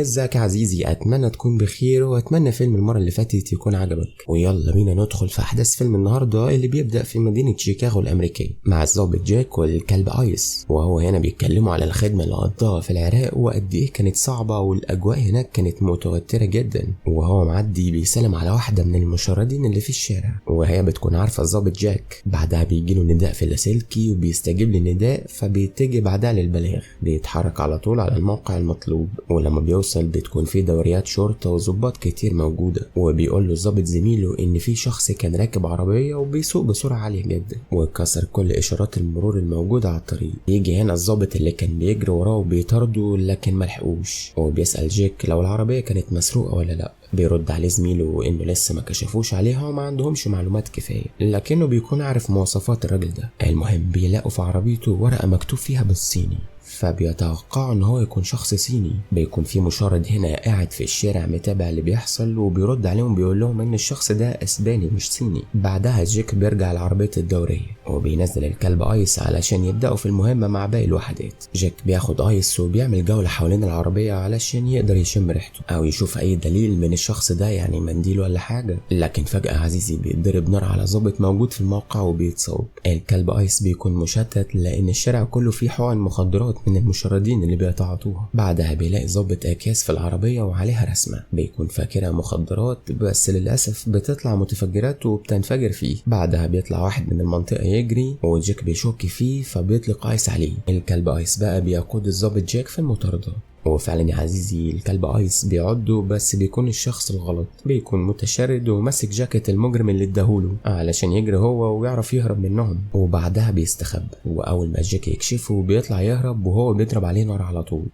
ازيك يا عزيزي؟ اتمنى تكون بخير، واتمنى فيلم المرة اللي فاتت يكون عجبك. ويلا بينا ندخل في احداث فيلم النهارده اللي بيبدا في مدينة شيكاغو الامريكية مع الضابط جاك والكلب ايس، وهو هنا بيتكلموا على الخدمة اللي قضاها في العراق وقد ايه كانت صعبة، والاجواء هناك كانت متوترة جدا. وهو معدي بيسلم على واحدة من المشردين اللي في الشارع، وهي بتكون عارفه الضابط جاك. بعدها بيجيله نداء في اللاسلكي وبيستجيب للنداء، فبيتجه بعدها للبلاغ، بيتحرك على طول على الموقع المطلوب. ولما بيوصل بتكون في دوريات شرطة وظباط كتير موجودة، وبيقول له الظابط زميله إن في شخص كان راكب عربية وبيسوق بسرعة عالية جدا وكسر كل إشارات المرور الموجودة على الطريق. يجي هنا الظابط اللي كان بيجري وراه وبيطارده لكن ملحقوش، وبيسأل جيك لو العربية كانت مسروقة ولا لأ. بيرد عليه زميله إنه لسه ما كشفوش عليها وما عندهمش معلومات كفاية، لكنه بيكون عارف مواصفات الراجل ده. المهم بيلاقوا في عربيته ورقة مكتوب فيها بالصيني، فبيتوقعوا ان هو يكون شخص صيني. بيكون في مشرد هنا قاعد في الشارع متابع اللي بيحصل، وبيرد عليهم بيقول لهم ان الشخص ده اسباني مش صيني. بعدها جيك بيرجع لعربية الدورية وبينزل الكلب ايس علشان يبدأوا في المهمة مع باقي الوحدات. جيك بياخد ايس وبيعمل جولة حوالين العربية علشان يقدر يشم ريحته او يشوف اي دليل من الشخص ده، يعني منديل ولا حاجة. لكن فجأة عزيزي بيتضرب نار على ضابط موجود في الموقع وبيتصاب. الكلب ايس بيكون مشتت لان الشارع كله فيه حقن مخدرات من المشردين اللي بيتعاطوها. بعدها بيلاقي ضابط اكياس في العربية وعليها رسمة، بيكون فاكرها مخدرات بس للأسف بتطلع متفجرات وبتنفجر فيه. بعدها بيطلع واحد من المنطقة يجري وجيك بيشك فيه فبيطلق ايس عليه. الكلب ايس بقى بيقود الضابط جاك في المطاردة، وفعلا يا عزيزي الكلب ايس بيعضه بس بيكون الشخص الغلط، بيكون متشرد وماسك جاكيت المجرم اللي اداهوله علشان يجري هو ويعرف يهرب منهم. وبعدها بيستخبى، واول ما جاك يكشفه بيطلع يهرب وهو بيضرب عليه نار على طول.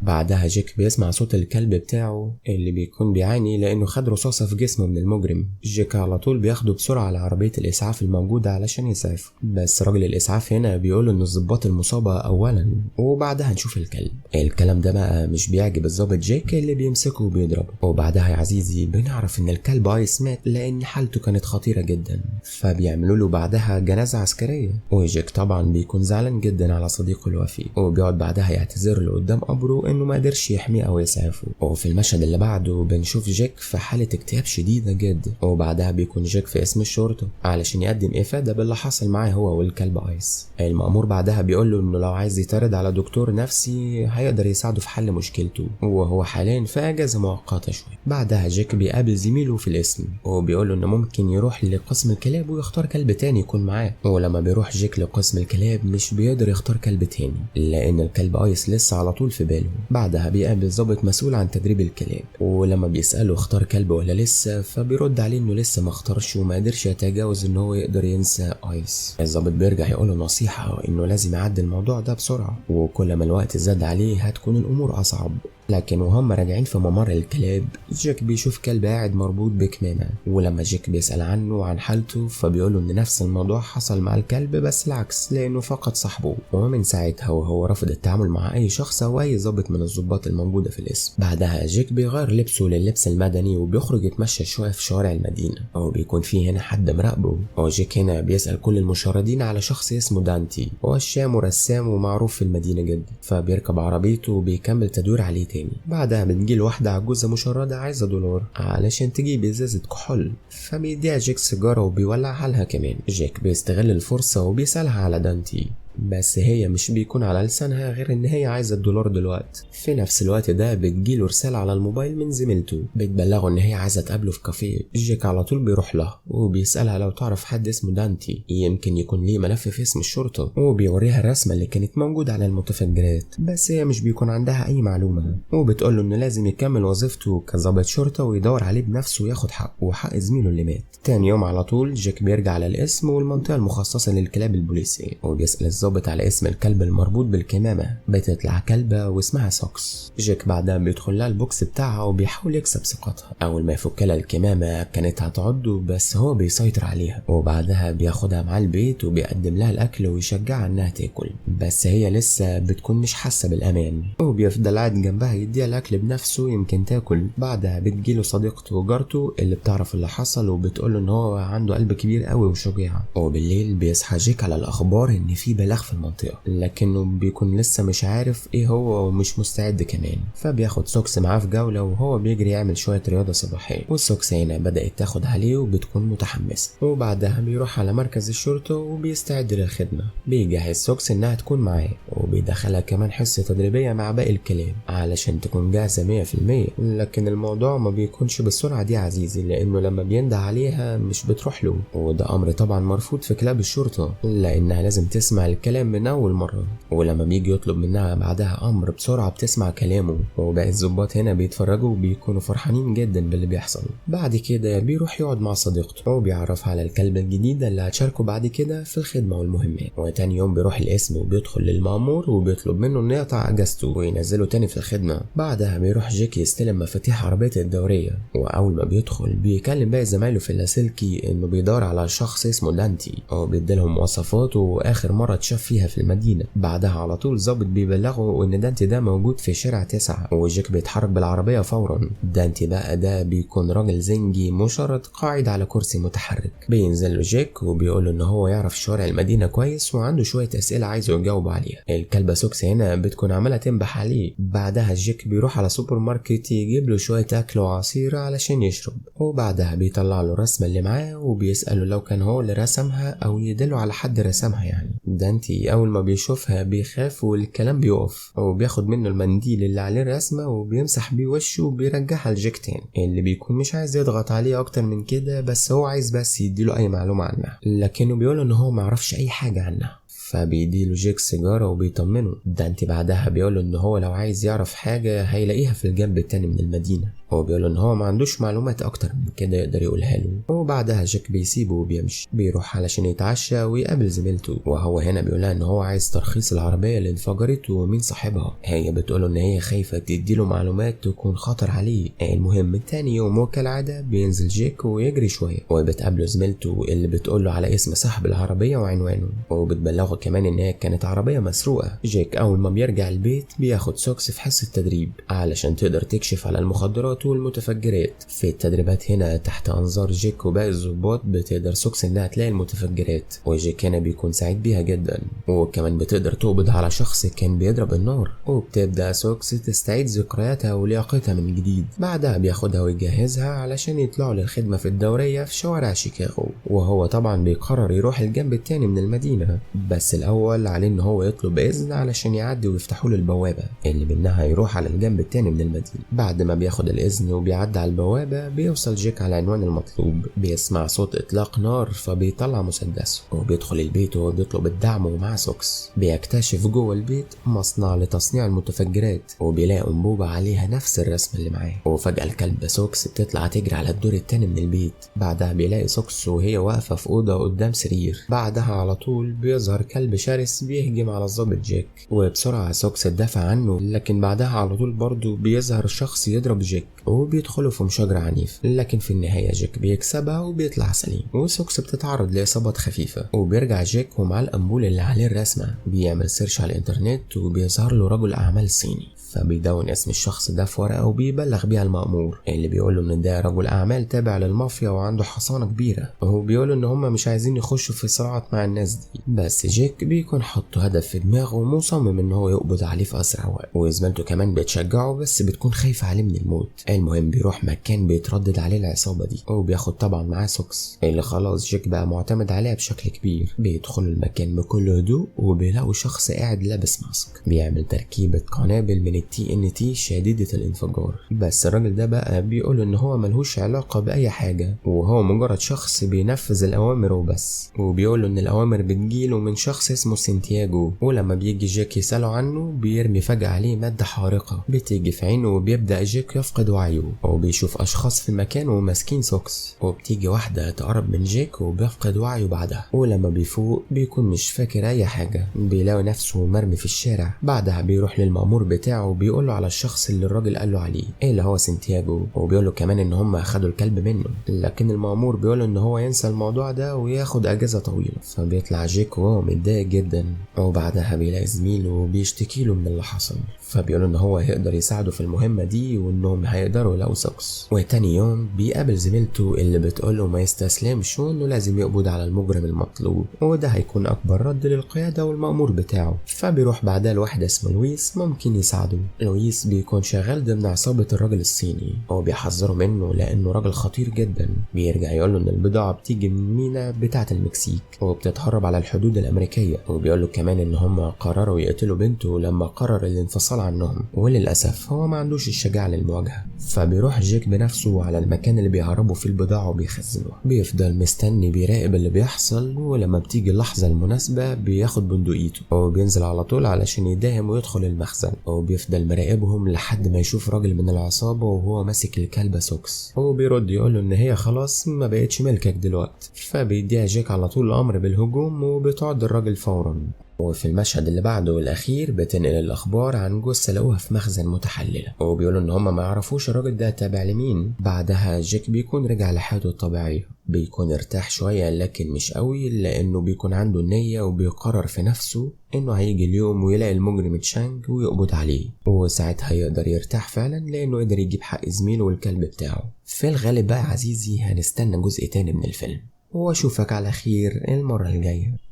بعدها جيك بيسمع صوت الكلب بتاعه اللي بيكون بيعاني لانه خد رصاصة في جسمه من المجرم. جيك على طول بياخده بسرعة على عربية الاسعاف الموجودة علشان يسعفه، بس راجل الاسعاف هنا بيقول ان الضباط المصابة اولا وبعدها نشوف الكلب. الكلام ده بقى مش بيعجب الضابط جيك اللي بيمسكه وبيضربه. وبعدها يا عزيزي بنعرف ان الكلب ايس مات لان حالته كانت خطيرة جدا، فبيعملوا له بعدها جنازة عسكرية. وجيك طبعا بيكون زعلان جدا على صديقه الوفي، وبيقعد بعدها يعتذر له قدام قبره انه ما قدرش يحميه او يسعفه. وفي المشهد اللي بعده بنشوف جيك في حالة اكتئاب شديدة جدا، وبعدها بيكون جيك في اسم الشرطة علشان يقدم افادة باللي حصل معاه هو والكلب ايس. المأمور بعدها بيقول له انه لو عايز يترد على دكتور نفسي هيقدر يساعده في حل مشكلته، وهو حاليا في اجازة مؤقتة شوية. بعدها جيك بيقابل زميله في الاسم وبيقول له انه ممكن يروح لقسم الكلاب ويختار كلب تاني يكون معاه. ولما بيروح جيك لقسم الكلاب مش بيقدر يختار كلب تاني لان الكلب ايس لسه على طول في باله. بعدها بيقابل ضابط مسؤول عن تدريب الكلاب، ولما بيسأله اختار كلب ولا لسه فبيرد عليه انه لسه ما اختارش وما قدرش يتجاوز ان هو يقدر ينسى ايس. الضابط بيرجع يقوله نصيحة انه لازم يعدي الموضوع ده بسرعة، وكل ما الوقت زاد عليه هتكون الامور اصعب. لكن وهم راجعين في ممر الكلاب جيك بيشوف كلب قاعد مربوط بكمامة، ولما جيك بيسأل عنه وعن حالته فبيقوله ان نفس الموضوع حصل مع الكلب بس العكس لانه فقد صاحبه، ومن ساعتها وهو رفض التعامل مع اي شخص او اي ضابط من الضباط الموجودة في القسم. بعدها جيك بيغير لبسه للبس المدني وبيخرج يتمشى شوية في شوارع المدينة، وبيكون فيه هنا حد مراقبة. وجيك هنا بيسأل كل المشردين على شخص اسمه دانتي، وشام ورسام ومعروف في المدينة جدا، فبيركب عربيته وبيكمل تدوير عليه تاني. بعدها بتجيله واحدة عجوزة مشردة عايزة دولار علشان تجيب ازازة كحول، فبيديها جيك سيجارة وبيولعها لها كمان. جيك بيستغل الفرصة وبيسألها على دانتي، بس هي مش بيكون على لسانها غير ان هي عايزه الدولار دلوقتي. في نفس الوقت ده بتجيله رسالة على الموبايل من زميلته بتبلغه ان هي عايزه تقابله في كافيه. جيك على طول بيروح لها وبيسالها لو تعرف حد اسمه دانتي يمكن يكون ليه ملف في اسم الشرطة، وبيوريها الرسمة اللي كانت موجودة على المتفجرات، بس هي مش بيكون عندها اي معلومة، وبتقول له انه لازم يكمل وظيفته كظابط شرطه ويدور عليه بنفسه وياخد حقه وحق زميله اللي مات. تاني يوم على طول جيك بيرجع على الاسم والمنطقة المخصصة للكلاب البوليسيه، وبيسال الضابط على اسم الكلب المربوط بالكمامة، بتطلع كلبة واسمها سوكس. جيك بعدها بيدخل لها ال box بتاعها وبيحاول يكسب ثقتها. أول ما يفك لها الكمامة كانت هتعضه بس هو بيسيطر عليها، وبعدها بياخدها معاه البيت وبيقدم لها الأكل ويشجعها إنها تاكل، بس هي لسه بتكون مش حاسة بالأمان، وبيفضل قاعد جنبها يديها الأكل بنفسه يمكن تاكل. بعدها بتجيله صديقته وجارته اللي بتعرف اللي حصل وبتقوله إن هو عنده قلب كبير قوي وشجاع. وبالليل بيصحى جيك على الأخبار إن في بلاغ بلاغ في المنطقة، لكنه بيكون لسه مش عارف ايه هو ومش مستعد كمان. فبياخد سوكس معاه في جولة وهو بيجري يعمل شوية رياضة صباحية، والسوكس هنا بدأت تاخد عليه وبتكون متحمسة. وبعدها بيروح على مركز الشرطة وبيستعد للخدمة. بيجهز سوكس انها تكون معاه، وبيدخلها كمان حصة تدريبية مع باقي الكلاب علشان تكون جاهزة 100%. لكن الموضوع ما بيكونش بالسرعة دي عزيزي، لانه لما بينده عليها مش بتروح له، وده امر طبعا مرفوض في كلاب الشرطة لانها لازم تسمع الكلام من اول مرة. ولما بيجي يطلب منها بعدها امر بسرعة بتسمع كلامه، وباقي الضباط هنا بيتفرجوا وبيكونوا فرحانين جدا باللي بيحصل. بعد كده بيروح يقعد مع صديقته وبيعرفها على الكلب الجديدة اللي هتشاركه بعد كده في الخدمة والمهمات. وتاني يوم بيروح القسم وبيدخل للمأمور وبيطلب منه انه يقطع اجازته وينزله تاني في الخدمة. بعدها بيروح جيك يستلم مفاتيح عربية الدورية، واول ما بيدخل بيكلم باقي زمايله في اللاسلكي انه بيدور على شخص اسمه دانتي، وبيديلهم مواصفاته واخر مرة اتشاف فيها في المدينة. بعدها على طول ظابط بيبلغه ان دانتي ده موجود في شارع 9، وجيك بيتحرك بالعربية فورا. دانتي بقى ده بيكون راجل زنجي مشرد قاعد على كرسي متحرك. بينزل له جيك وبيقول له ان هو يعرف شوارع المدينة كويس وعنده شوية اسئلة عايزه يجاوب عليها. الكلبة سوكس هنا بتكون عمالة تنبح عليه. بعدها جيك بيروح على سوبر ماركت يجيب له شوية اكل وعصير علشان يشرب، وبعدها بيطلع له الرسمة اللي معاه وبيسأله لو كان هو اللي رسمها او يدله على حد رسمها يعني. دانتي اول ما بيشوفها بيخاف والكلام بيقف، وبياخد منه المنديل اللي عليه الرسمة وبيمسح بيه وشه وبيرجعها لجيك تاني، اللي بيكون مش عايز يضغط عليه اكتر من كده، بس هو عايز بس يديله اي معلومة عنها، لكنه بيقول ان هو معرفش اي حاجة عنها. فبيديله جيك سيجارة وبيطمنه. دانتي بعدها بيقوله ان هو لو عايز يعرف حاجة هيلاقيها في الجنب التاني من المدينة، هو بيقوله ان هو ما عندوش معلومات اكتر من كده يقدر يقولها له. وبعدها جيك بيسيبه وبيمشي، بيروح علشان يتعشى ويقابل زميلته، وهو هنا بيقولها ان هو عايز ترخيص العربية اللي انفجرت ومين صاحبها. هي بتقوله ان هي خايفة تديله معلومات تكون خطر عليه. المهم تاني يوم وكالعادة بينزل جيك ويجري شوية، وبتقابله زميلته اللي بتقوله على اسم صاحب العربية وعنوانه، وبتبلغه كمان ان هي كانت عربية مسروقة. جيك اول ما بيرجع البيت بياخد سوكس في حصة تدريب علشان تقدر تكشف على المخدرات والمتفجرات. في التدريبات هنا تحت انظار جيك وباقي الضباط بتقدر سوكس انها تلاقي المتفجرات، وجيك هنا بيكون سعيد بيها جدا، وكمان بتقدر تقبض على شخص كان بيضرب النار، وبتبدا سوكس تستعيد ذكرياتها ولياقتها من جديد. بعدها بياخدها ويجهزها علشان يطلعوا للخدمة في الدورية في شوارع شيكاغو، وهو طبعا بيقرر يروح الجنب التاني من المدينة، بس الاول عليه ان هو يطلب اذن علشان يعدي ويفتحوا له البوابة اللي منها يروح على الجنب التاني من المدينة. بعد ما بياخد الاذن وبيعدي على البوابة بيوصل جيك على العنوان المطلوب، بيسمع صوت اطلاق نار فبيطلع مسدسه وبيدخل البيت وهو بيطلب الدعم ومعاه سوكس. بيكتشف جوه البيت مصنع لتصنيع المتفجرات، وبيلاقي انبوبة عليها نفس الرسم اللي معاه، وفجاة الكلب سوكس بتطلع تجري على الدور التاني من البيت. بعدها بيلاقي سوكس وهي واقفة في اوضة قدام سرير. بعدها على طول بيظهر كلب شرس بيهجم على الظابط جيك، وبسرعة سوكس تدافع عنه، لكن بعدها على طول برضه بيظهر شخص يضرب جيك وبيدخلوا في مشاجرة عنيفة، لكن في النهاية جيك بيكسبها وبيطلع سليم، وسوكس بتتعرض لإصابات خفيفة. وبيرجع جيك ومعاه الأنبول اللي عليه الرسمة، بيعمل search على الإنترنت وبيظهر له رجل أعمال صيني، فبيدون اسم الشخص ده في ورقة وبيبلغ بيها المأمور اللي بيقوله إن ده رجل أعمال تابع للمافيا وعنده حصانة كبيرة، وهو بيقوله إن هما مش عايزين يخشوا في صراعات مع الناس دي. بس جيك بيكون حاطه هدف في دماغه ومصمم إن هو يقبض عليه في أسرع وقت، وزميلته كمان بتشجعه بس بتكون خايفة عليه من الموت. المهم بيروح مكان بيتردد عليه العصابة دي، وبياخد طبعا معاه سوكس اللي خلاص جيك بقى معتمد عليها بشكل كبير. بيدخلوا المكان بكل هدوء وبيلاقوا شخص قاعد لابس mask بيعمل تركيبة قنابل من TNT شديدة الانفجار، بس الراجل ده بقى بيقول ان هو ملهوش علاقة بأي حاجة وهو مجرد شخص بينفذ الأوامر وبس، وبيقول ان الأوامر بتجيله من شخص اسمه سانتياجو. ولما بيجي جيك يسأله عنه بيرمي فجأة عليه مادة حارقة بتيجي في عينه، وبيبدأ جيك يفقد وعيه وبيشوف أشخاص في المكان وماسكين سوكس، وبتيجي واحدة تقرب من جيك وبيفقد وعيه بعدها، ولما بيفوق بيكون مش فاكر أي حاجة، بيلاقي نفسه مرمي في الشارع. بعدها بيروح للمأمور بتاعه بيقوله على الشخص اللي الراجل قاله عليه اللي هو سنتياجو، وبيقوله كمان ان هم اخدوا الكلب منه، لكن المأمور بيقوله ان هو ينسى الموضوع ده وياخد اجازة طويلة. فبيطلع جيك وهو متضايق جدا، وبعدها بيلاقي زميله وبيشتكي له من اللي حصل، فبيقول ان هو هيقدر يساعده في المهمة دي وانهم هيقدروا يلاقوا سوكس. وتاني يوم بيقابل زميلته اللي بتقوله ما يستسلمش وانه لازم يقبض على المجرم المطلوب، وده هيكون اكبر رد للقيادة والمأمور بتاعه. فبيروح بعدها لواحد اسمه لويس ممكن يساعده. لويس بيكون شغال ضمن عصابة الراجل الصيني وبيحذره منه لانه راجل خطير جدا. بيرجع يقوله ان البضاعة بتيجي من مينا بتاعة المكسيك وبتتهرب على الحدود الامريكية، وبيقوله كمان ان هم قرروا يقتلوا بنته لما قرر الانفصال عنهم، وللأسف هو ما عندوش الشجاعة للمواجهة. فبيروح جيك بنفسه على المكان اللي بيهربوا فيه البضاعة وبيخزنوها، بيفضل مستني بيراقب اللي بيحصل، ولما بتيجي اللحظة المناسبة بياخد بندقيته وبينزل على طول علشان يداهم ويدخل المخزن، وبيفضل مراقبهم لحد ما يشوف راجل من العصابة وهو ماسك الكلبة سوكس، وبيرد يقوله ان هي خلاص ما بقتش ملكك دلوقتي. فبيديها جيك على طول الأمر بالهجوم وبتعد الراجل فورا. وفي المشهد اللي بعده والأخير بتنقل الأخبار عن جثة لقوها في مخزن متحللة، وبيقولوا إن هما ما يعرفوش الراجل ده تابع لمين. بعدها جيك بيكون رجع لحياته الطبيعية، بيكون ارتاح شوية لكن مش قوي، لأنه بيكون عنده النية وبيقرر في نفسه إنه هيجي اليوم ويلاقي المجرم تشانج ويقبض عليه، وساعتها يقدر يرتاح فعلا لأنه قدر يجيب حق زميله والكلب بتاعه. في الغالب بقى عزيزي هنستنى جزء تاني من الفيلم، واشوفك على خير المرة الجاية.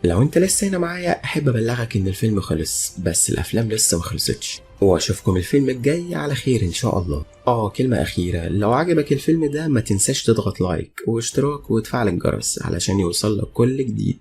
لو انت لسه هنا معايا احب ابلغك ان الفيلم خلص، بس الافلام لسه ما خلصتش، واشوفكم الفيلم الجاي على خير ان شاء الله. كلمة اخيرة، لو عجبك الفيلم ده ما تنساش تضغط like واشتراك وتفعل الجرس علشان يوصلك كل جديد.